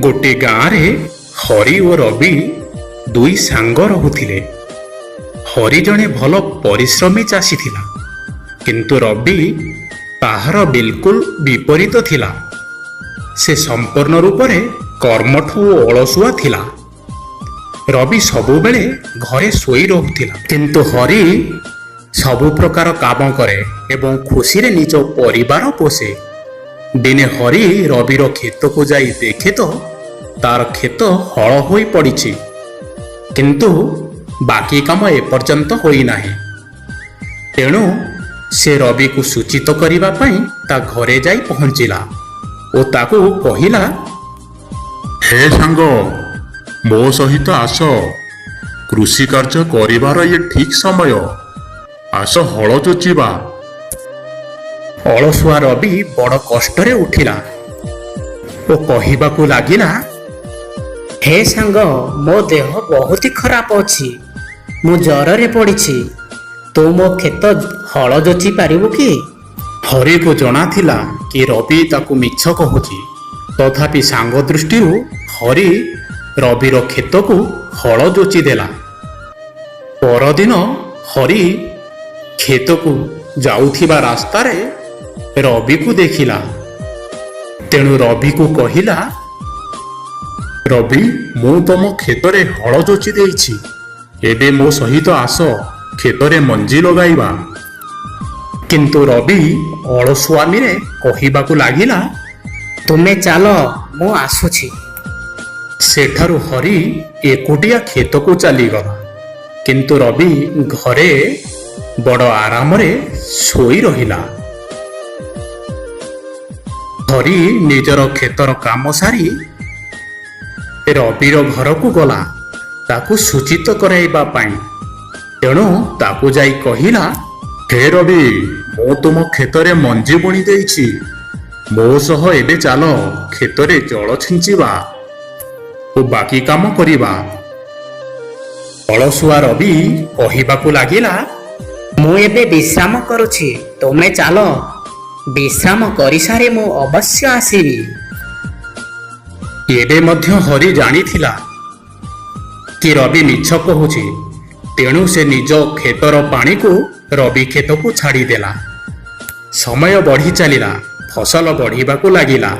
ଗୋଟିଏ ଗାଁରେ ହରି ଓ ରବି ଦୁଇ ସାଙ୍ଗ ରହୁଥିଲେ। ହରି ଜଣେ ଭଲ ପରିଶ୍ରମୀ ଚାଷୀ ଥିଲା, କିନ୍ତୁ ରବି ତାହାର ବିଲକୁଲ ବିପରୀତ ଥିଲା। ସେ ସମ୍ପୂର୍ଣ୍ଣ ରୂପରେ କର୍ମଠ ଓ ଅଳସୁଆ ଥିଲା। ରବି ସବୁବେଳେ ଘରେ ଶୋଇ ରହୁଥିଲା, କିନ୍ତୁ ହରି ସବୁ ପ୍ରକାର କାମ କରେ ଏବଂ ଖୁସିରେ ନିଜ ପରିବାର ପୋଷେ। ଦିନେ ହରି ରବିର କ୍ଷେତକୁ ଯାଇ ଦେଖେ ତ ତାର କ୍ଷେତ ହଳ ହୋଇ ପଡ଼ିଛି, କିନ୍ତୁ ବାକି କାମ ଏପର୍ଯ୍ୟନ୍ତ ହୋଇନାହିଁ। ତେଣୁ ସେ ରବିକୁ ସୂଚିତ କରିବା ପାଇଁ ତା ଘରେ ଯାଇ ପହଞ୍ଚିଲା ଓ ତାକୁ କହିଲା, ହେ ସାଙ୍ଗ, ମୋ ସହିତ ଆସ। କୃଷି କାର୍ଯ୍ୟ କରିବାର ଇଏ ଠିକ୍ ସମୟ। ଆସ, ହଳ ଯୋଚିବା। ଅଳସୁଆ ରବି ବଡ଼ କଷ୍ଟରେ ଉଠିଲା ଓ କହିବାକୁ ଲାଗିଲା, ହେ ସାଙ୍ଗ, ମୋ ଦେହ ବହୁତ ଖରାପ ଅଛି। ମୁଁ ଜ୍ୱରରେ ପଡ଼ିଛି। ତୁ ମୋ କ୍ଷେତ ହଳ ଯୋଚି ପାରିବୁ କି? ହରିକୁ ଜଣାଥିଲା କି ରବି ତାକୁ ମିଛ କହୁଛି। ତଥାପି ସାଙ୍ଗ ଦୃଷ୍ଟିରୁ ହରି ରବିର କ୍ଷେତକୁ ହଳ ଯୋଚି ଦେଲା। ପରଦିନ ହରି କ୍ଷେତକୁ ଯାଉଥିବା ରାସ୍ତାରେ ରବିକୁ ଦେଖିଲା। ତେଣୁ ରବିକୁ କହିଲା, ରବି, ମୁଁ ତମ କ୍ଷେତରେ ହଳ ଯୋଚି ଦେଇଛି। ଏବେ ମୋ ସହିତ ଆସ, କ୍ଷେତରେ ମଞ୍ଜି ଲଗାଇବା। କିନ୍ତୁ ରବି ଅଳସୁଆମିରେ କହିବାକୁ ଲାଗିଲା, ତୁମେ ଚାଲ, ମୁଁ ଆସୁଛି। ସେଠାରୁ ହରି ଏକୁଟିଆ କ୍ଷେତକୁ ଚାଲିଗଲା, କିନ୍ତୁ ରବି ଘରେ ବଡ଼ ଆରାମରେ ଶୋଇ ରହିଲା। ହରି ନିଜର କ୍ଷେତର କାମ ସାରି ରବିର ଘରକୁ ଗଲା ତାକୁ ସୂଚିତ କରାଇବା ପାଇଁ। ତେଣୁ ତାକୁ ଯାଇ କହିଲା, ହେ ରବି, ମୁଁ ତୁମ କ୍ଷେତରେ ମଞ୍ଜି ବୁଣି ଦେଇଛି। ମୋ ସହ ଏବେ ଚାଲ, କ୍ଷେତରେ ଜଳ ଛିଞ୍ଚିବା ଓ ବାକି କାମ କରିବା। ଅଳସୁଆ ରବି କହିବାକୁ ଲାଗିଲା, ମୁଁ ଏବେ ବିଶ୍ରାମ କରୁଛି, ତୁମେ ଚାଲ। ବିଶ୍ରାମ କରିସାରି ମୁଁ ଅବଶ୍ୟ ଆସିବି। ଏବେ ମଧ୍ୟ ହରି ଜାଣିଥିଲା କି ରବି ମିଛ କହୁଛି। ତେଣୁ ସେ ନିଜ କ୍ଷେତର ପାଣିକୁ ରବି କ୍ଷେତକୁ ଛାଡ଼ିଦେଲା। ସମୟ ବଢ଼ି ଚାଲିଲା, ଫସଲ ବଢ଼ିବାକୁ ଲାଗିଲା।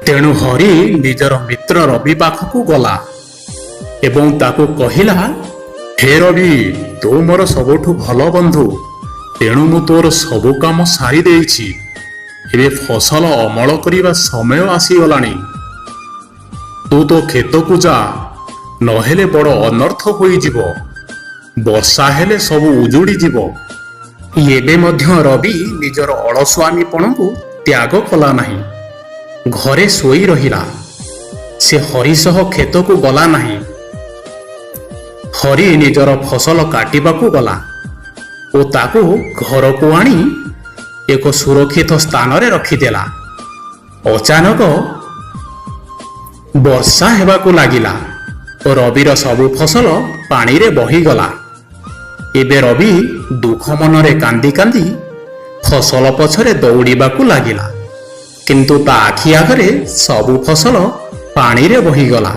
ତେଣୁ ହରି ନିଜର ମିତ୍ର ରବି ପାଖକୁ ଗଲା ଏବଂ ତାକୁ କହିଲା, ହେ ରବି, ତୁ ମୋର ସବୁଠୁ ଭଲ ବନ୍ଧୁ। ତେଣୁ ମୁଁ ତୋର ସବୁ କାମ ସାରି ଦେଇଛି। ଏବେ ଫସଲ ଅମଳ କରିବା ସମୟ ଆସିଗଲାଣି। ତୁ ତୋ କ୍ଷେତକୁ ଯା, ନହେଲେ ବଡ଼ ଅନର୍ଥ ହୋଇଯିବ। ବର୍ଷା ହେଲେ ସବୁ ଉଜୁଡ଼ିଯିବ। ଏବେ ମଧ୍ୟ ରବି ନିଜର ଅଳସୁଆମିପଣକୁ ତ୍ୟାଗ କଲା ନାହିଁ। ଘରେ ଶୋଇ ରହିଲା। ସେ ହରି ସହ କ୍ଷେତକୁ ଗଲା ନାହିଁ। ହରି ନିଜର ଫସଲ କାଟିବାକୁ ଗଲା ଓ ତାକୁ ଘରକୁ ଆଣି ଏକ ସୁରକ୍ଷିତ ସ୍ଥାନରେ ରଖିଦେଲା। ଅଚାନକ ବର୍ଷା ହେବାକୁ ଲାଗିଲା ଓ ରବିର ସବୁ ଫସଲ ପାଣିରେ ବହିଗଲା। ଏବେ ରବି ଦୁଃଖ ମନରେ କାନ୍ଦି କାନ୍ଦି ଫସଲ ପଛରେ ଦୌଡ଼ିବାକୁ ଲାଗିଲା, କିନ୍ତୁ ତା ଆଖି ଆଗରେ ସବୁ ଫସଲ ପାଣିରେ ବହିଗଲା।